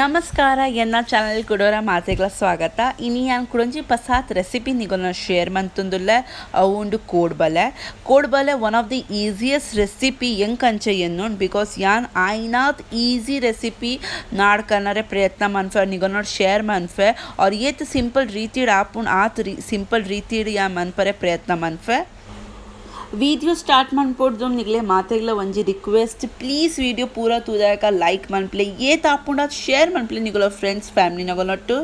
ನಮಸ್ಕಾರ ಎನ್ನ ಚಾನಲ್ ಕುಡೋರ ಮಾತೆಗಳ ಸ್ವಾಗತ. ಇನಿ ಯಾನ್ ಕುಡೊಂಜಿ ಪಸಾತ್ ರೆಸಿಪಿ ನಿಗೊಲ್ನ ಶೇರ್ ಮಂತೊಂದುಲ್ಲೆ ಅವು ಉಂಡು ಕೋಡ್ಬಲೆ. ಕೋಡ್ಬಲೆ one of the easiest recipe ಎಂಕಂಚ ಎನ್ನುಂಡು because ಯಾನ್ ಆಯ್ನಾತ್ ಈಸಿ ರೆಸಿಪಿ ನಾಡ್ಕನರೆ ಪ್ರಯತ್ನ ಮನ್ಫೆ ನಿಗೊಲ್ನೋಡ್ ಶೇರ್ ಮನ್ಫೆ ಆರ್ ಏತ್ ಸಿಂಪಲ್ ರೀತಿಡ್ ಆಪುಂಡು ಆತ್ ಸಿಂಪಲ್ ರೀತಿಡ್ ಯಾನ್ ಮನ್ಪರೆ ಪ್ರಯತ್ನ ಮನ್ಫೆ. ವಿಡಿಯೋ ಸ್ಟಾರ್ಟ್ ಮನ್ಪೊಡ್ದು ನಿಗಲೆ ಮಾತೆಗ್ಲ ಒಂಜಿ request, please video ಪೂರ ತೂದಾಕ ಲೈಕ್ ಮನ್ಪ್ಲೆ, ಏತ್ ಆಪುಂಡ ಶೇರ್ ಮನ್ಪ್ಲೆ ನಿಗುಲ ಫ್ರೆಂಡ್ಸ್ ಫ್ಯಾಮಿಲಿ ನಗೊಲೊಟ್ಟು.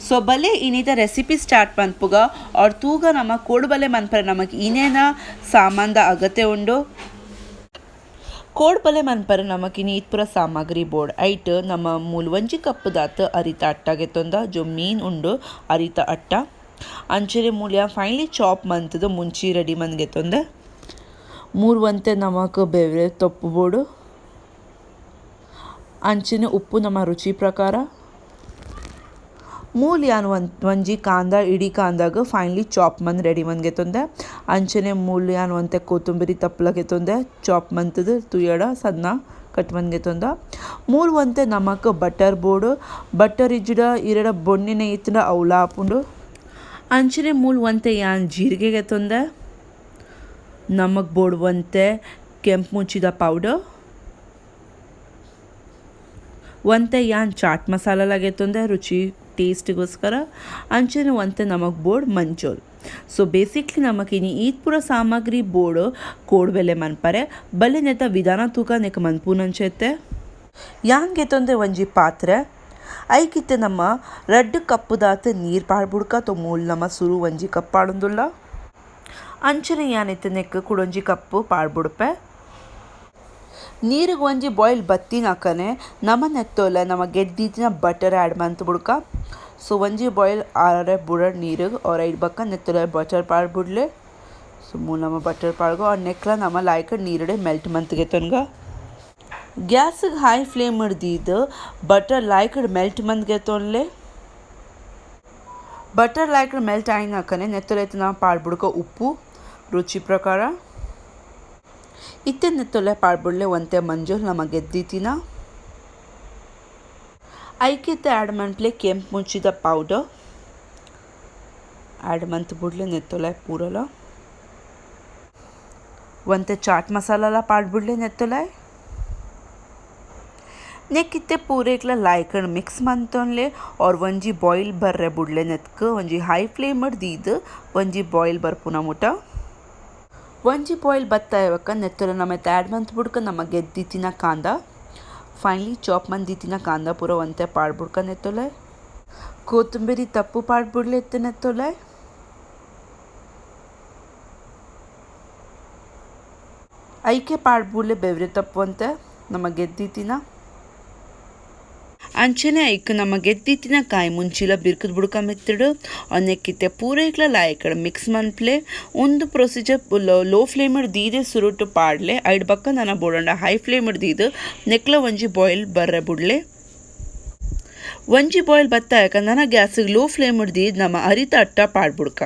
ಸೊ ಬಲೆ ಇನ್ನಿತ ರೆಸಿಪಿ ಸ್ಟಾರ್ಟ್ ಮನ್ಪುಗ. ಆರ್ ತೂಗ ನಮ್ಮ ಕೋಡ್ಬಲೆ ಮನ್ಪರೆ ನಮಕ್ ಇನೇನ ಸಾಮಾನ್ದ ಅಗತ್ಯ ಉಂಡು. ಕೋಡ್ಬಲೆ ಮನ್ಪರೆ ನಮಕ್ ಇನಿ ಇತ್ ಪೂರ ಸಾಮಗ್ರಿ ಬೋರ್ಡ್. ಐಟ್ ನಮ್ಮ ಮೂಲು ಒಂಜಿ ಕಪ್ ದಾತ್ ಅರಿತ ಅಟ್ಟಗೆತ್ತೊಂದ ಜೋ ಮೀನ್ ಉಂಡು ಅರಿತ ಅಟ್ಟ ಅಂಚನೆ ಮೂಲ್ಯ ಫೈನಲಿ ಚಾಪ್ ಮಂತದ ಮುಂಚಿ ರೆಡಿ ಮಂದ್ಗೆತ್ತೊಂದೆ. ಮೂರುವಂತೆ ನಮಕ್ ಬೇರೆ ತೊಪ್ಪು ಬೋಡು, ಅಂಚನೆ ಉಪ್ಪು ನಮ್ಮ ರುಚಿ ಪ್ರಕಾರ. ಮೂಲ್ಯಾನ್ ಒಂಜಿ ಕಾಂದ ಇಡೀ ಕಾಂದಾಗ ಫೈನಲಿ ಚಾಪ್ ಮಂದ್ ರೆಡಿ ಮಂದ್ಗೆತ್ತೊಂದೆ. ಅಂಚನೆ ಮೂಲ್ಯಾನ್ ಒಂತೆ ಕೊತ್ತಂಬರಿ ತಪ್ಪಲಗೆತ್ತೊಂದೆ ಚಾಪ್ ಮಂತದ ತುಯಡ ಸಣ್ಣ ಕಟ್ ಮಂದ್ಗೆತ್ತೊಂದ. ಮೂರುವಂತೆ ನಮಕ್ butter board, butter ಇಜ್ಜಿಡ ಇರಡ ಬೊಣ್ಣಿನ ಇತ್ತಿನ ಅವ್ಲ ಆಪುಂಡು. ಅಂಚನೆ ಮೂಲ್ವಂತೆ ಯಾನ್ ಜೀರಿಗೆಗೆತ್ತೊಂದೆ. ನಮಕ್ ಬೋಡುವಂತೆ ಕೆಂಪು ಮುಚ್ಚಿದ ಪೌಡರ್, ಒಂತೆ ಯಾನ್ ಚಾಟ್ ಮಸಾಲ ಲಾಗೆತ್ತೊಂದೆ ರುಚಿ ಟೇಸ್ಟ್ಗೋಸ್ಕರ. ಅಂಚನೆ ಒಂತೆ ನಮಕ್ ಬೋರ್ಡ್ ಮಂಜೋಲ್. ಸೊ ಬೇಸಿಕ್ಲಿ ನಮಕ್ ಇನಿ ಈತ್ ಪೂರ ಸಾಮಗ್ರಿ ಬೋರ್ಡ್ ಕೋಡ್ಬೆಲೆ ಮನ್ಪರೆ. ಬಲೆ ನೆತ ವಿಧಾನ ತೂಕ ನೆಕ್ ಮನ್ಪುನಂಚೆತ್ತೆ. ಯಾನ್ ಗೆತ್ತೊಂದೆ ಒಂಜಿ ಪಾತ್ರೆ, ಐಕಿತ್ತೆ ನಮ್ಮ ರಡ್ಡ್ ಕಪ್ಪುದಾತ್ ನೀರು ಪಾಡ್ಬುಡ್ಕ. ತೊ ಮೂಲು ನಮ್ಮ ಸುರು ಒಂಜಿ ಕಪ್ ಪಾಡೊಂದುಲ್ಲ. ಅಂಚನೆ ಯಾನಿತ್ತೆ ನೆಕ್ ಕುಡೊಂಜಿ ಕಪ್ಪು ಪಾಡ್ಬುಡ್ಪೆ. ನೀರಿಗೆ ಒಂಜಿ ಬಾಯ್ಲ್ ಬತ್ತಿನಕನೆ ನಮ ನೆತ್ತೊಲೆ ನಮ ಗೆದ್ದಿತ್ತಿನ ಬಟರ್ ಆ್ಯಡ್ ಮಂತ್ ಬುಡ್ಕ. ಸೊ ಒಂಜಿ ಬಾಯ್ಲ್ ಆರೆ ಬುಡ ನೀರಿಗೆ ಅವ್ರ ಐಡ್ ಬಕ್ಕ ನೆತ್ತೊಲೆ ಬಟರ್ ಪಾಡ್ಬುಡ್ಲೆ. ಸೊ ಮೂಲು ನಮ್ಮ ಬಟರ್ ಪಾಡ್ಗೊ ಅವ್ರ ನೆಕ್ಲ ನಮ್ಮ ಲಾಯ್ಕ್ ನೀರುಡೆ ಮೆಲ್ಟ್ ಮಂತ್ಗೆ ತೊನ್ಗ. ಗ್ಯಾಸ್ಗೆ ಹೈ ಫ್ಲೇಮ್ ದೀದ್ butter like melt ಮಂತ್ಗೆ ತೊನ್ಲೆ. Butter like melt ಆಯ್ನಕನೆ ನೆತ್ತೊಲೆ ನಾವು ಪಾಡ್ಬುಡ್ಕ ಉಪ್ಪು ರುಚಿ ಪ್ರಕಾರ. ಇತ್ತೆ ನೆತ್ತೊಲೆ ಪಾಡ್ಬುಡ್ಲೆ ಒಂತೆ ಮಂಜೋಲ್ ನಮ ಗೆದ್ದಿತ್ತಿನ. ಐಕಿತ್ತೆ ಆ್ಯಡ್ ಮನ್ಪ್ಲೆ ಕೆಂಪು ಮುಂಚಿದ ಪೌಡರ್ ಆ್ಯಡ್ ಮಂತ್ ಬುಡ್ಲೆ ನೆತ್ತೊಲೆ ಪೂರಲ. ಒಂತೆ ಚಾಟ್ ಮಸಾಲಾಲ ಪಾಡ್ಬುಡ್ಲೆ ನೆತ್ತೊಲೆ. ನೆಕ್ಕಿತ್ತೆ ಪೂರೇಕ್ಲ ಲಾಯ್ಕಡ್ ಮಿಕ್ಸ್ ಮಂತೊನ್ಲೆ ಆರ್ ಒಂಜಿ ಬಾಯ್ಲ್ ಬರ್ರೆ ಬುಡ್ಲೆ ನೆತ್ಕ್ ಒಂಜಿ ಹೈ ಫ್ಲೇಮ್ ದೀದ್ ಒಂಜಿ ಬಾಯ್ಲ್ ಬರ್ಪುನ ಮುಟ. ಒಂಜಿ ಬಾಯ್ಲ್ ಬತ್ತಾಯವಕ್ಕ ನೆತ್ತೊಲೆ ನಮ್ಮ ಆ್ಯಡ್ ಮಂತ್ ಬುಡ್ಕ ನಮ್ಮ ಗೆದ್ದಿತ್ತಿನ ಕಾಂದ, ಫೈನಲಿ ಚಾಪ್ ಮಂದಿತ್ತಿನ ಕಾಂದ ಪೂರ ಒಂತೆ ಪಾಡ್ಬುಡ್ಕ ನೆತ್ತೊಲೆ. ಕೊತ್ತಂಬರಿ ತಪ್ಪು ಪಾಡ್ಬುಡ್ಲೆ ಎತ್ತ ನೆತ್ತೊಲೆ. ಐಕೆ ಪಾಡ್ಬುಡ್ಲೆ ಬೆವ್ರೆ ತಪ್ಪು ಅಂತೆ ನಮ್ಮ ಗೆದ್ದಿತ್ತಿನ. ಅಂಚನೆ ಐಕ್ ನಮ್ಮ ಗೆದ್ದಿತ್ತಿನ ಕಾಯಿ ಮುಂಚಿಲ ಬಿರ್ಕದ ಬುಡ್ಕ ಮೆತ್ತಡು ನೆಕ್ಕಿತ್ತೆ ಪೂರೈಕ್ಲ ಲಾಯ್ಕಡ್ ಮಿಕ್ಸ್ ಮನ್ಪ್ಲೆ. ಒಂದು procedure low flame ದೀದೆ ಸುರುಟು ಪಾಡ್ಲೆ. ಐಡ್ ಬಕ್ಕ ನನ ಬೋಡಂಡ ಹೈ ಫ್ಲೇಮ್ ದೀದ್ ನೆಕ್ಲ ಒಂಜಿ ಬಾಯ್ಲ್ ಬರ್ರೆ ಬುಡ್ಲೆ. ಒಂಜಿ ಬಾಯ್ಲ್ ಬತ್ತಾಯಕ ನನ ಗ್ಯಾಸಿಗೆ ಲೋ ಫ್ಲೇಮ್ ದೀದ್ ನಮ್ಮ ಅರಿತ ಅಟ್ಟ ಪಾಡ್ಬುಡ್ಕ.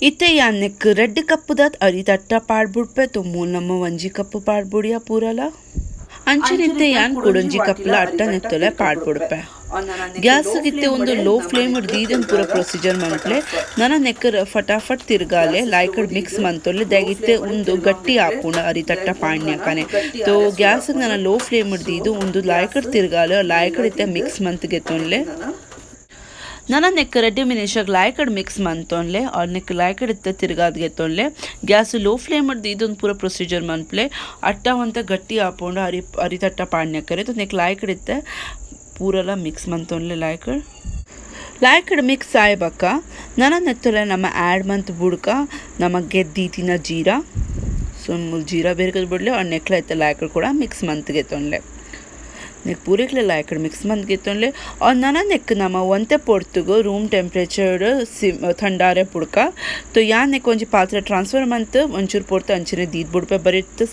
ಇತ್ತೆ ಯಾನ್ ನೆಕ್ ರೆಡ್ ಕಪ್ಪುದಾತ್ ಅರಿತ ಅಟ್ಟ ಪಾಡ್ಬುಡ್ಪೆ. ತೊ ಮೂಲು ನಮ್ಮ ಒಂಜಿ ಕಪ್ಪು ಪಾಡ್ಬುಡಿಯ ಪೂರಲ. ಅಂಚನೆ ಯಾನ್ ಕುಡೊಂಜಿ ಕಪ್ಲ ಅಟ್ಟ ನೆತ್ತೊಲೆ ಪಾಡ್ಬುಡ್ಪೆ. ಗ್ಯಾಸ್ ಗಿತ್ತೆ ಒಂದು ಲೋ ಫ್ಲೇಮ್ ದೀದನ್ ಪೂರ ಪ್ರೊಸೀಜರ್ ಮನ್ಪ್ಲೆ. ನನ ನೆಕ್ಕರ್ ಫಟಾಫಟ್ ತಿರ್ಗಾಲೆ ಲಾಯ್ಕಡ್ ಮಿಕ್ಸ್ ಮಂತೊಲ್ಲೆ ದಾಗಿತ್ತೆ ಒಂದು ಗಟ್ಟಿ ಆಪುಂಡು ಅರಿತಟ್ಟ ಪಾಣ್ಯಕನೆ. ತೋ ಗ್ಯಾಸ್ ನನ ಲೋ ಫ್ಲೇಮ್ ದೀದು ಒಂದು ಲಾಯ್ಕಡ್ ತಿರ್ಗಾಲೆ ಲಾಯ್ಕಡ್ ಇತ್ತೆ ಮಿಕ್ಸ್ ಮಂತ್ ಗೆತ್ತೊನ್ಲೆ. ನನ ನೆಕ್ ರೆಡ್ಡಿ ಮಿನಿಷಗ್ ಲಾಯ್ಕಡ್ ಮಿಕ್ಸ್ ಮಂತೊನ್ಲೆ ಆರ್ ನೆಕ್ ಲಾಯ್ಕಡ್ ಇತ್ತೆ ತಿರ್ಗಾದ್ ಗೆತ್ತೊನ್ಲೆ. Gas low flame ದೀದೊಂದು ಪೂರ ಪ್ರೊಸೀಜರ್ ಮನ್ಪ್ಲೆ. ಅಟ್ಟ ಒಂತ ಗಟ್ಟಿ ಆಪುಂಡು ಅರಿ ಅರಿತಟ್ಟ ಪಾಣ್ಯಕರೆ. ತೊ ನೆಕ್ ಲಾಯ್ಕಡ್ ಇತ್ತೆ ಪೂರಲ ಮಿಕ್ಸ್ ಮಂತೊನ್ಲೆ ಲಾಯ್ಕಡ್. ಲಾಯ್ಕಡ್ ಮಿಕ್ಸ್ ಆಯ್ಬಕ್ಕ ನನ ನೆತ್ತೊಲೆ ನಮ್ಮ ಆ್ಯಡ್ ಮಂತ್ ಬುಡ್ಕ ನಮ್ಮ ಗೆದ್ದಿತ್ತಿನ ಜೀರಾ. ಸೊ ಮೂಲು ಜೀರಾ ಬೇರ್ಕದ್ ಬುಡ್ಲೆ ಆರ್ ನೆಕ್ಲ ಇತ್ತೆ ಲಾಯ್ಕಡ್ ಕೂಡ ಮಿಕ್ಸ್ ಮಂತ್ ಗೆತ್ತೊನ್ಲೆ. ನೆಕ್ ಪೂರೆಕ್ಲ ಲಾಯ್ಕಡ್ ಮಿಕ್ಸ್ ಮಂತ್ ಗೆತ್ತೊನ್ಲೆ. ಆರ್ ನನ ನೆಕ್ ನಮ್ಮ ಒಂತೆ ಪೊರ್ತುಗು room temperature sim ಥಂಡಾರೆ ಬುಡ್ಕ. ತೊ ಯಾನ್ ನೆಕ್ ಒಂಜಿ ಪಾತ್ರೆ ಟ್ರಾನ್ಸ್ಫರ್ ಮಂತ್ ಒಂಚೂರು ಪೊರ್ತು ಅಂಚನೆ ದೀದ್ ಬುಡ್ಪೆ ಬರಿತ್.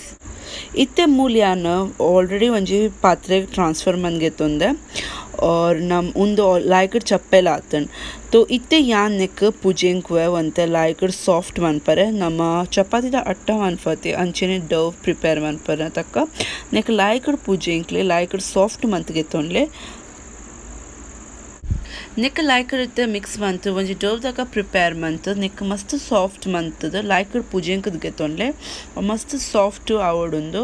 ಇತ್ತೆ ಮೂಲು ಯಾನ್ ಆಲ್ರೆಡಿ ಒಂಜಿ ಪಾತ್ರೆ ಟ್ರಾನ್ಸ್ಫರ್ ಮಂದ್ಗೆತ್ತೊಂದೆ. ಆರ್ ನಮ್ ಉಂದು ಲಾಯ್ಕಡ್ ಚಪ್ಪೆಲ ಆತುಂಡು. ತೊ ಇತ್ತೆ ಯಾನ್ ನೆಕ್ ಪುಜೆಂಕುವೆ ಒಂತೆ ಲಾಯ್ಕಡ್ ಸಾಫ್ಟ್ ಮನ್ಪರೆ ನಮ್ಮ ಚಪಾತಿದ ಅಟ್ಟ ಮನ್ಪತಿ ಅಂಚನೆ ಡವ್ ಪ್ರಿಪೇರ್ ಮನ್ಪರೆ ತಕ್ಕ ನೆಕ್ ಲಾಯ್ಕಡ್ ಪುಜೆಂಕ್ಲೆ ಲಾಯ್ಕಡ್ ಸಾಫ್ಟ್ ಮಂತ್ ಗೆತ್ತೊನ್ಲೆ. ನೆಕ್ ಲಾಯ್ಕ್ ಮಿಕ್ಸ್ ಮಂತ್ ಒಂಜಿ ಡೋವ್ ದಕ ಪ್ರಿಪೇರ್ ಮಂತ್ ನೆಕ್ ಮಸ್ತ್ ಸಾಫ್ಟ್ ಮಂತುದು ಲಾಯ್ಕ್ ಪೂಜೆಂಕದ್ ಗೆತೊನ್ಲೆ ಮಸ್ತ್ ಸಾಫ್ಟ್ ಆವೊಡುಂದು.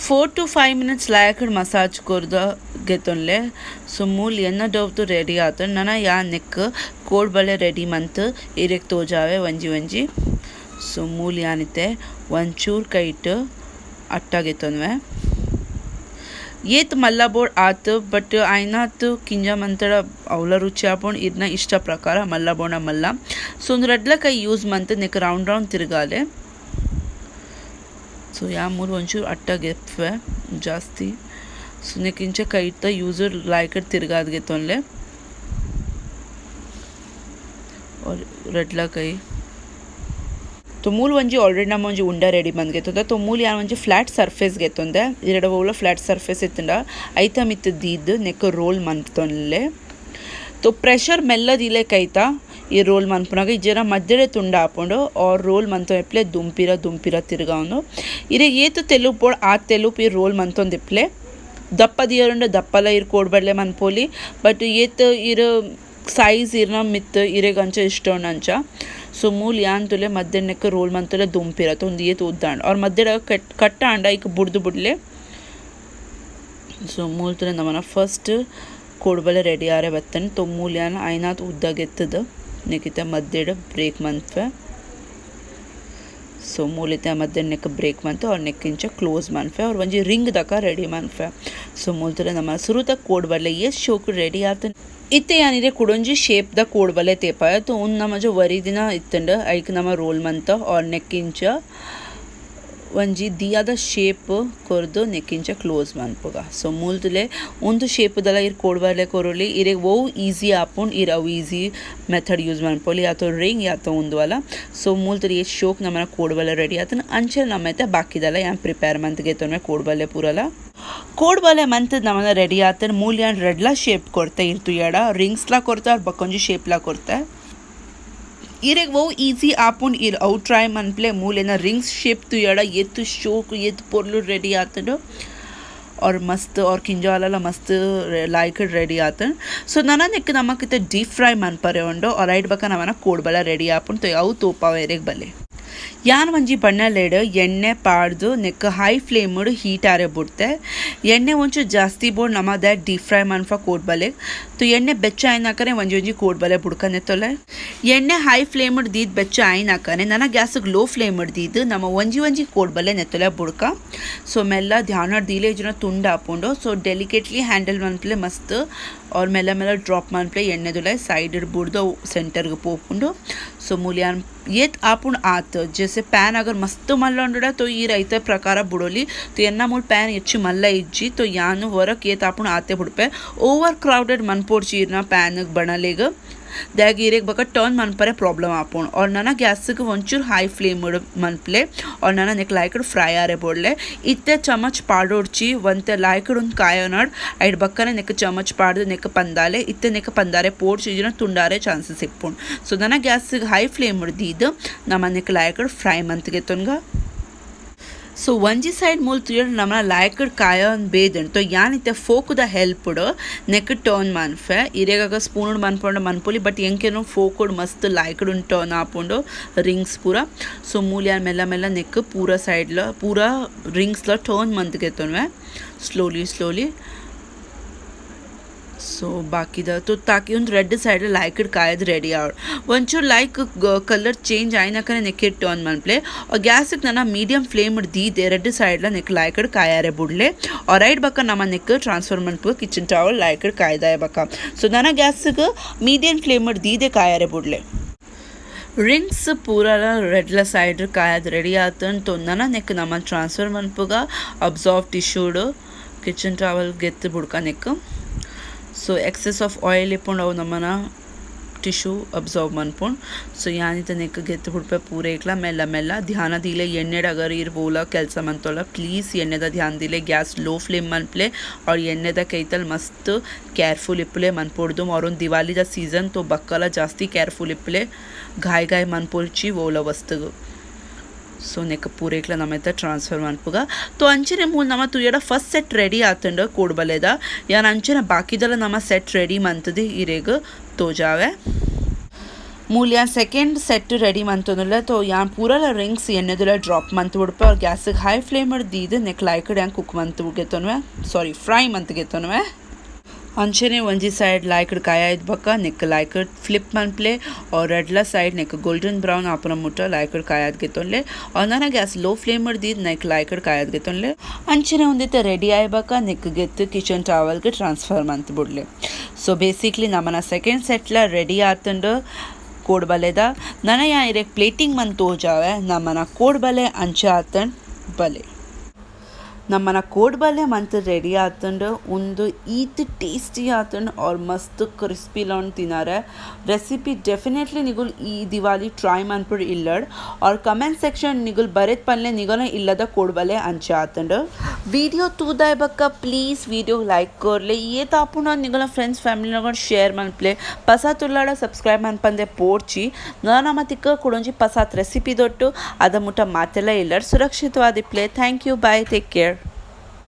4 to 5 minutes ಲಾಯ್ಕ್ ಮಸಾಜ್ ಕೊರ್ದು ಗೆತೊನ್ಲೆ. ಸೊ ಮೂಲ್ ಎನ್ನ ಡೋವ್ ರೆಡಿ ಆತುಂಡು. ನನ ಯಾನ್ ನೆಕ್ ಕೋಡ್ಬಳೆ ರೆಡಿ ಮಂತ್ ಇರೆಗ್ ತೋಜಾವೆ ಒಂಜಿ ಒಂಜಿ. ಸೊ ಮೂಲ್ ಯಾನಿತ್ತೆ ಒಂಚೂರು ಕೈಟ್ ಅಟ್ಟ ಗೆತೊನ್ವೆ. ಏತ್ ಮಲ್ಲ ಬೋರ್ಡ್ ಆತು ಬಟ್ ಆಯ್ನಾತ್ ಕಿಂಜ ಮಂತಡ ಅವ್ಲ ರುಚಿ ಆಪುಂಡು ಇರ್ನ ಇಷ್ಟ ಪ್ರಕಾರ ಮಲ್ಲ ಬೋರ್ಡ ಮಲ್ಲ. ಸೊ ಒಂದು ರಡ್ಲ ಕೈ ಯೂಸ್ ಮಂತ್ ನೆಕ್ ರೌಂಡ್ ರೌಂಡ್ ತಿರುಗಾಲೆ. ಸೊ ಯಾ ಮೂಲು ಒಂಚೂರು ಅಟ್ಟ ಗೆಪ್ವೆ ಜಾಸ್ತಿ. ಸೊ ನೆಕ್ ಇಂಚ ಕೈತ ಯೂಸರ್ ಲಾಯ್ಕ್ ತಿರುಗಾದ್ ಗೆತೊನ್ಲೆ. ರಡ್ಲ ಕೈ. ತೊ ಮೂಲು ಒಂಜಿ ಆಲ್ರೆಡಿ ನಮ ಒಂಜಿ ಉಂಡ ರೆಡಿ ಮಂತ್ ಗೆತೊಂದ. ತೊ ಮೂಲು ಯಾನ್ ಒಂಜಿ ಫ್ಲಾಟ್ ಸರ್ಫೇಸ್ ಗೆತೊಂದೆ. ಇರೆಡ ಒವ್ಲ ಫ್ಲಾಟ್ ಸರ್ಫೇಸ್ ಇತ್ತುಂಡ ಐತ ಮಿತ್ತ್ ದೀದ್ ನೆಕ್ ರೋಲ್ ಮನ್ತೊನ್ಲೆ. ತೊ ಪ್ರೆಷರ್ ಮೆಲ್ಲ ದೀಲೆ ಕೈತ ಈ ರೋಲ್ ಮನ್ಪುನಗ ಇಜ್ಜೆರ ಮಧ್ಯಡೆ ತುಂಡ ಆಪುಂಡು ಆರ್ ರೋಲ್ ಮಂತೊಂದಿಪ್ಲೆ ದುಂಪಿರ ದುಂಪಿರ ತಿರುಗಾವೊಂದು. ಇರೆಗ್ ಏತ್ ತೆಲುಪು ಬೋಡು ಆ ತೆಲುಪು ಈ ರೋಲ್ ಮಂತೊಂದಿಪ್ಲೆ. ದಪ್ಪ ದಿಯರುಂಡ ದಪ್ಪಲ ಇರ್ ಕೋಡ್ಬಡ್ಲೆ ಮನ್ಪೊಲಿ ಬಟ್ ಏತ್ ಇರ್ ಸೈಜ್ ಇರ್ನ ಮಿತ್ತ್ ಇರೆಗ್ ಅಂಚ ಇಷ್ಟ ಉಂಡು ಅಂಚ. ಸೊ ಮೂಲು ಯಾನ್ ತೂಲೆ ಮಧ್ಯೆ ರೋಲ್ ಮಂತೊಲೆ ದುಂಪಿರ ಉಂದು ಏತ್ ಉದ್ದ ಆಂಡ್ ಆರ್ ಮಧ್ಯೆ ಕಟ್ ಆಂಡ ಐಕ್ ಬುಡ್ದು ಬುಡ್ಲೆ. ಸೊ ಮೂಲು ತೂಲೆ ನಮನ ಫಸ್ಟ್ ಕೋಡ್ಬಳೆ ರೆಡಿ ಆರೆ ಬತ್ತುಂಡು. ತೊ ಮೂಲು ಯಾನ್ ಆಯ್ನಾತ್ ಉದ್ದ ಗೆತ್ತುದು ನೆಕ್ ಇತ್ತೆ ಮಧ್ಯೆಡ್ ಬ್ರೇಕ್ ಮನ್ಪುವೆ. ಸೊ ಮೂಲು ಇತ್ತೆ ಮಧ್ಯೆ ನೆಕ್ ಬ್ರೇಕ್ ಮಂತು ಆರ್ ನೆಕ್ ಇಂಚ ಕ್ಲೋಸ್ ಮನ್ಪುವೆ ಆರ್ ಒಂಜಿ ರಿಂಗ್ ದಕ ರೆಡಿ ಮನ್ಪುವೆ. ಸೊ ಮೂಲು ತೂಲೆ ನಮ ಸುರುತ ಕೋಡ್ಬಳೆ ಏತ್ ಶೋಕು ರೆಡಿ ಆತುಂಡು. ಇತ್ತೆ ಯಾನಿರೆ ಕುಡೊಂಜಿ ಶೇಪ್ ದ ಕೋಡ್ಬಳೆ ತೇಪಾಯ. ತೊ ಉಂದು ನಮಜ ವರಿ ದಿನ ಇತ್ತುಂಡು ಐಕ್ ನಮ ರೋಲ್ ಮಂತ ಆರ್ ನೆಕ್ ಇಂಚ ಒಂಜಿ ದಿಯಾದ ಶೇಪ್ ಕೊರ್ದು ನೆಕ್ ಇಂಚ ಕ್ಲೋಸ್ ಮನ್ಪುಗ. ಸೊ ಮೂಲು ತೂಲೆ ಉಂದು ಶೇಪ್ ದಲ ಇರ್ ಕೋಡ್ಬಳೆ ಕೊರೊಲಿ. ಇರೆಗ್ ಒವು ಈಸಿ ಆಪುಂಡು ಇರ್ ಅವು ಈಸಿ ಮೆಥಡ್ ಯೂಸ್ ಮನ್ಪೊಲಿ ಯಾತ ರಿಂಗ್ ಯಾತ ಉಂದು ಅಲ. ಸೊ ಮೂಲು ತೂಲೆ ಏತ್ ಶೋಕ್ ನಮನ ಕೋಡ್ಬಳೆ ರೆಡಿ ಆತುಂಡು. ಅಂಚನೆ ನಮ ಇತ್ತೆ ಬಾಕಿದಲ ಯಾನ್ ಪ್ರಿಪೇರ್ ಮಂತ್ ಗೆತೊನ್ವೆ ಕೋಡ್ಬಳೆ ಪೂರಲ. ಕೋಡ್ಬಳೆ ಮಂತ್ ನಮನ ರೆಡಿ ಆತುಂಡು. ಮೂಲು ಯಾನ್ ರಡ್ಲ ಶೇಪ್ ಕೊರ್ತೆ ಇರ್ ತೂಯಡ ರಿಂಗ್ಸ್ ಲ ಕೊರ್ತೆ ಆರ್ ಬೊಕೊಂಜಿ ಶೇಪ್ ಲ ಕೊರ್ತೆ. ಇರೆಗ್ ಒವು ಈಸಿ ಆಪುಂಡು ಇರ್ ಅವು ಟ್ರೈ ಮನ್ಪುಲೆ. ಮೂಲೆನ ರಿಂಗ್ಸ್ ಶೇಪ್ ತೂಯಡ ಏತ್ ಶೋಕು ಏತ್ ಪೊರ್ಲು ರೆಡಿ ಆತುಂಡು. ಆರ್ ಮಸ್ತ್ ಆರ್ ಕಿಂಜಾಲಲ ಮಸ್ತ್ ಲಾಯ್ಕ್ ರೆಡಿ ಆತುಂಡು. ಸೊ ನನ ನೆಕ್ ನಮಕ್ ಇತ್ತೆ ಡೀಪ್ ಫ್ರೈ ಮನ್ಪರೆ ಉಂಡು. ಆರ್ ಐಟ್ ಬೊಕ ನಮನ ಕೋಡ್ಬಳೆ ರೆಡಿ ಆಪುಂಡು. ಅವು ತೋಪಾವೆ ಇರೆಗ್ ಬಲೆ. ಯಾನ್ ಒಂಜಿ ಬಣ್ಣಲೆಡ್ ಎಣ್ಣೆ ಪಾಡ್ದು ನೆಕ್ ಹೈ ಫ್ಲೇಮ್ ಹೀಟ್ ಆರೆ ಬುಡ್ತೆ. ಎಣ್ಣೆ ಒಂಚೂರು ಜಾಸ್ತಿ ಬೋಡು ನಮ ದಾತ್ ಡೀಪ್ ಫ್ರೈ ಮನ್ಪ ಕೋಡ್ಬಳೆ. ತೊ ಎಣ್ಣೆ ಬೆಚ್ಚ ಆಯಿನಾಕನೆ ಒಂಜಿ ಒಂಜಿ ಕೋಡ್ಬಳೆ ಬುಡ್ಕನೆತ್ತೊಲೆ. ಎಣ್ಣೆ ಹೈ ಫ್ಲೇಮ್ ದೀದ್ ಬೆಚ್ಚ ಆಯಿನಾಕನೆ ನನ ಗ್ಯಾಸ್ಗ್ ಲೋ ಫ್ಲೇಮ್ ದೀದ್ ನಮ ಒಂಜಿ ಒಂಜಿ ಕೋಡ್ಬಳೆ ನೆತ್ತೊಲೆ ಬುಡ್ಕ. ಸೊ ಮೆಲ್ಲ ಧ್ಯಾನ ದೀಲೆ ಇಜ್ಜಿಂಡ ತುಂಡು ಆಪುಂಡು. ಸೊ ಡೆಲಿಕೇಟ್ಲಿ ಹ್ಯಾಂಡಲ್ ಮನ್ಪುಲೆ ಮಸ್ತ್ ಆರ್ ಮೆಲ್ಲ ಮೆಲ್ಲ ಡ್ರಾಪ್ ಮನ್ಪುಲೆ ಎಣ್ಣೆದುಲಾಯಿ ಸೈಡ್ ಬುಡ್ದು ಅವು ಸೆಂಟರ್ಗ್ ಪೋಪುಂಡು. ಸೊ ಮೂಲು ಯಾನ್ ಏತ್ ಆಪುಂಡು ಆತ್ ಜೆಸೆ ಪ್ಯಾನ್ ಅಗರ್ ಮಸ್ತ್ ಮಲ್ಲ ಉಂಡುಡ ತೊ ಈರ್ ಐತ ಪ್ರಕಾರ ಬುಡೊಲಿ. ತೊ ಎನ್ನ ಮೂಲು ಪ್ಯಾನ್ ಹೆಚ್ಚು ಮಲ್ಲ ಇಜ್ಜಿ. ತೊ ಯಾನ್ ಹೊರಕ್ ಏತ್ ಆಪುಂಡು ಆತೆ ಬುಡ್ಪೆ. ಓವರ್ ಕ್ರೌಡೆಡ್ ಮನ್ಪೊಡ್ಚಿ ಇರ್ನ ಪ್ಯಾನ್ ಬಣಲೆಗ್ ದಾಯೆಗ್ ಇರೆಗ್ ಬೊಕ ಟರ್ನ್ ಮನ್ಪರೆ ಪ್ರಾಬ್ಲಮ್ ಆಪುಂಡು. ಆರ್ ನನ ಗ್ಯಾಸ್ಗ್ ಒಂಚೂರು ಹೈ ಫ್ಲೇಮ್ ಮನ್ಪುಲೆ. ಆರ್ ನನ ನೆಕ್ ಲಾಯ್ಕ್ ಫ್ರೈ ಆರೆ ಬೋಡ್ಲೆ. ಇತ್ತೆ ಚಮಚ್ ಪಾಡೊಡ್ಚಿ ಒಂತೆ ಲಾಯ್ಕ್ ಉಂದು ಕಾಯೋನಡ್ ಐಟ್ ಬೊಕ್ಕನೆ ನೆಕ್ ಚಮಚ್ ಪಾಡ್ದು ನೆಕ್ ಪಂದಾಲೆ. ಇತ್ತೆ ನೆಕ್ ಪಂದಾರೆ ಪೋಡ್ಚಿ ಇಜ್ಜಿಂಡ ತುಂಡಾರೆ ಚಾನ್ಸಸ್ ಇಪ್ಪುಂಡು. ಸೊ ನನ ಗ್ಯಾಸ್ಗ್ ಹೈ ಫ್ಲೇಮ್ ದೀದ್ ನಮ ನೆಕ್ ಲಾಯ್ಕ್ ಫ್ರೈ ಮಂತ್ ಗೆತೊನ್ಗ. ಸೊ ಒಂಜಿ ಸೈಡ್ ಮೂಲು ತೂಯಡ ನಮನ ಲಾಯ್ಕ್ ಕಾಯೋನ್ ಬೇದುಂಡು. ತೊ ಯಾನ್ ಇತ್ತೆ ಫೋಕುದ ಹೆಲ್ಪ್ ನೆಕ್ ಟರ್ನ್ ಮನ್ಪೆ. ಇರೆಗಾಗ ಸ್ಪೂನ್ ಮನ್ಪೊಂಡ ಮನ್ಪೊಲಿ ಬಟ್ ಎಂಕೇನೋ ಫೋಕುಡ್ ಮಸ್ತ್ ಲಾಯ್ಕ್ ಟರ್ನ್ ಆಪುಂಡು ರಿಂಗ್ಸ್ ಪೂರ. ಸೊ ಮೂಲು ಯಾನ್ ಮೆಲ್ಲ ಮೆಲ್ಲ ನೆಕ್ ಪೂರ ಸೈಡ್ಲ ಪೂರ ರಿಂಗ್ಸ್ಲ ಟರ್ನ್ ಮಂತ್ ಗೆತೊನ್ವೆ ಸ್ಲೋಲಿ ಸ್ಲೋಲಿ. ಸೊ ಬಾಕಿದ ತೊ ತಾಕಿ ಒಂದು ರೆಡ್ ಸೈಡ್ ಲಾಯ್ಕ್ ಕಾಯದ್ ರೆಡಿ ಆವಡ್. ಒಂಚೂರು ಲೈಕ್ ಕಲರ್ ಚೇಂಜ್ ಆಯಿನಾಕನೆ ನೆಕ್ ಟರ್ನ್ ಮನ್ಪುಲೆ. ಗ್ಯಾಸ್ಗ್ ನನ ಮೀಡಿಯಂ ಫ್ಲೇಮ್ ದೀದೆ ರೆಡ್ ಸೈಡ್ಲ ನೆಕ್ ಲಾಯ್ಕ್ ಕಾಯಾರೆ ಬುಡ್ಲೆ. ಆರ್ ಐಟ್ ಬೊಕ ನಮ ನೆಕ್ ಟ್ರಾನ್ಸ್ಫರ್ ಮನ್ಪುಗ ಕಿಚನ್ ಟವಲ್ ಲಾಯ್ಕ್ ಕಾಯ್ದಾಯ ಬೊಕ. ಸೊ ನನ ಗ್ಯಾಸ್ಗ್ ಮೀಡಿಯಂ ಫ್ಲೇಮ್ ದೀದೆ ಕಾಯಾರೆ ಬುಡ್ಲೆ. ರಿಂಗ್ಸ್ ಪೂರಲ ರೆಡ್ಲ ಸೈಡ್ ಕಾಯದ್ ರೆಡಿ ಆತುಂಡು. ತೊ ನನ ನೆಕ್ ನಮ ಟ್ರಾನ್ಸ್ಫರ್ ಮನ್ಪುಗ ಅಬ್ಸಾರ್ಬ್ ಟಿಶ್ಯೂಡ್ ಕಿಚನ್ ಟವಲ್ ಗೆತ್ತ್ ಬುಡ್ಕ neck. So excess of oil ಇಪ್ಪುಂಡು ಅವು ನಮನ ಟಿಶ್ಯೂ ಅಬ್ಸಾರ್ಬ್ ಮನ್ಪುಂಡು. ಸೊ ಯಾನಿತ್ತೆ ನೆಕ್ ಗೆತ್ತ್ ಬುಡ್ಪೆ ಪೂರೇಕ್ಲ ಮೆಲ್ಲ ಮೆಲ್ಲ ಧ್ಯಾನ ದೀಲೆ ಎಣ್ಣೆಡ್ ಅಗರ್ ಇರ್ ಒವ್ಲ ಕೆಲಸ ಮಂತೊಲ ಪ್ಲೀಸ್ ಎಣ್ಣೆದ ಧ್ಯಾನ ದೀಲೆ ಗ್ಯಾಸ್ ಲೋ ಫ್ಲೇಮ್ ಮನ್ಪುಲೆ ಆರ್ ಎಣ್ಣೆದ ಕೈತಲ್ ಮಸ್ತ್ ಕೇರ್ಫುಲ್ ಇಪ್ಪುಲೆ ಮನ್ಪೊಡ್ದು. ಆರ್ ಉಂದು ದಿವಾಲಿದ ಸೀಸನ್ ತೊ ಬಕ್ಕಲ ಜಾಸ್ತಿ ಕೇರ್ಫುಲ್ ಇಪ್ಪುಲೆ ಘಾಯ್ ಘಾಯ್ ಮನ್ಪೊಡ್ಚಿ ಒವ್ಲ ವಸ್ತುಗು. ಸೊ ನೆಕ್ ಪೂರೇಕ್ಲ ನಮ ಟ್ರಾನ್ಸ್ಫರ್ ಮನ್ಪುಗ. ತೋ ಅಂಚನೆ ಮೂಲು ನಮ ತೂಯಡ ಫಸ್ಟ್ ಸೆಟ್ ರೆಡಿ ಆತುಂಡು ಕೋಡ್ಬಲೆದ. ಯಾನ್ ಅಂಚನೆ ಬಾಕಿದಲ ನಮ ಸೆಟ್ ರೆಡಿ ಮಂತುದು ಇರೆಗ್ ತೋಜಾವೆ. ಮೂಲು ಯಾನ್ ಸೆಕೆಂಡ್ ಸೆಟ್ ರೆಡಿ ಮಂತೊಂದುಲ್ಲೆ. ತೋ ಯಾನ್ ಪೂರಲ ರಿಂಗ್ಸ್ ಎಣ್ಣೆದುಲ ಡ್ರಾಪ್ ಮಂತ್ ಬುಡ್ಪೆ. ಗ್ಯಾಸ್ ಹೈ ಫ್ಲೇಮ್ ದೀದ್ ನೆಕ್ ಲಾಯ್ಕಡ್ ಯಾನ್ ಕುಕ್ ಮಂತ್ ಗೆತೊನುವೆ, ಸಾರಿ, ಫ್ರೈ ಮಂತ್ ಗೆತೊನುವೆ. ಅಂಚನೆ ಒಂಜಿ ಸೈಡ್ ಲಾಯ್ಕಡ್ ಕಾಯ ಬೊಕ್ಕ ನೆಕ್ ಲಾಯ್ಕಡ್ ಫ್ಲಿಪ್ ಮನ್ಪ್ಲೆ. ಆರ್ ರಡ್ಲ ಸೈಡ್ ನೆಕ್ ಗೋಲ್ಡನ್ ಬ್ರೌನ್ ಆಪುನ ಮುಟ್ಟ ಲಾಯ್ಕಡ್ ಕಾಯದ್ ಗೆತೊನ್ಲೆ. ನನ ಗ್ಯಾಸ್ ಲೋ ಫ್ಲೇಮ್ ದೀದ್ ನೆಕ್ ಲಾಯ್ಕಡ್ ಕಾಯದ್ ಗೆತೊನ್ಲೆ. ಅಂಚನೆ ಒಂದಿತ್ತೆ ರೆಡಿ ಆಯ್ಬಕ ನೆಕ್ ಗೆತ್ತು ಕಿಚನ್ ಟವಲ್ಗೆ ಟ್ರಾನ್ಸ್ಫರ್ ಮಂತ್ ಬುಡ್ಲೆ. ಸೊ ಬೇಸಿಕ್ಲಿ ನಮನ ಸೆಕೆಂಡ್ ಸೆಟ್ಲ ರೆಡಿ ಆತುಂಡು ಕೋಡ್ಬಲೆದ. ನನ ಯಾ ಇರೆಗ್ ಪ್ಲೇಟಿಂಗ್ ಮಂತ್ ತೋಜಾವೆ ನಮನ ಕೋಡ್ಬಲೆ ಅಂಚ ಆತಂಡ್ ಬಲೆ. ನಮ್ಮನ ಕೋಡ್ಬಲೆ ಮಂತ್ ರೆಡಿ ಆತುಂಡು. ಉಂದು ಈತ್ ಟೇಸ್ಟಿ ಆತುಂಡು ಆರ್ ಮಸ್ತ್ ಕ್ರಿಸ್ಪಿ ಉಂಡು ತಿನರೆ. ರೆಸಿಪಿ ಡೆಫಿನೆಟ್ಲಿ ನಿಗುಲ್ ಈ ದಿವಾಲಿ ಟ್ರೈ ಮನ್ಪುಡು ಇಲ್ಲಡ್. ಆರ್ ಕಮೆಂಟ್ ಸೆಕ್ಷನ್ ನಿಗುಲ್ ಬರೆತ್ ಪನ್ಲೆ ನಿಗಲ ಇಲ್ಲದ ಕೋಡ್ಬಲೆ ಅಂಚ ಆತುಂಡು. ವಿಡಿಯೋ ತೂದಾಯ್ ಬಕ್ಕ ಪ್ಲೀಸ್ ವಿಡಿಯೋ ಲೈಕ್ ಕೊರ್ಲೆ. ಏತ್ ಆಪುಂಡು ನಿಗಲ ಫ್ರೆಂಡ್ಸ್ ಫ್ಯಾಮಿಲಿ ಶೇರ್ ಮನ್ಪ್ಲೆ. ಪಸ ತುಲ್ಲಾಡ ಸಬ್ಸ್ಕ್ರೈಬ್ ಮನ್ಪಂದೆ ಪೋಡ್ಚಿ. ನನ ತಿಕ್ಕ ಕುಡೊಂಜಿ ಪಸಾತ್ ರೆಸಿಪಿ ದೊಟ್ಟು ಅದ ಮುಟ್ಟ ಮಾತೆಲ್ಲ ಇಲ್ಲಡ್ ಸುರಕ್ಷಿತವಾದಿಪ್ಲೆ. Thank you, bye, take care.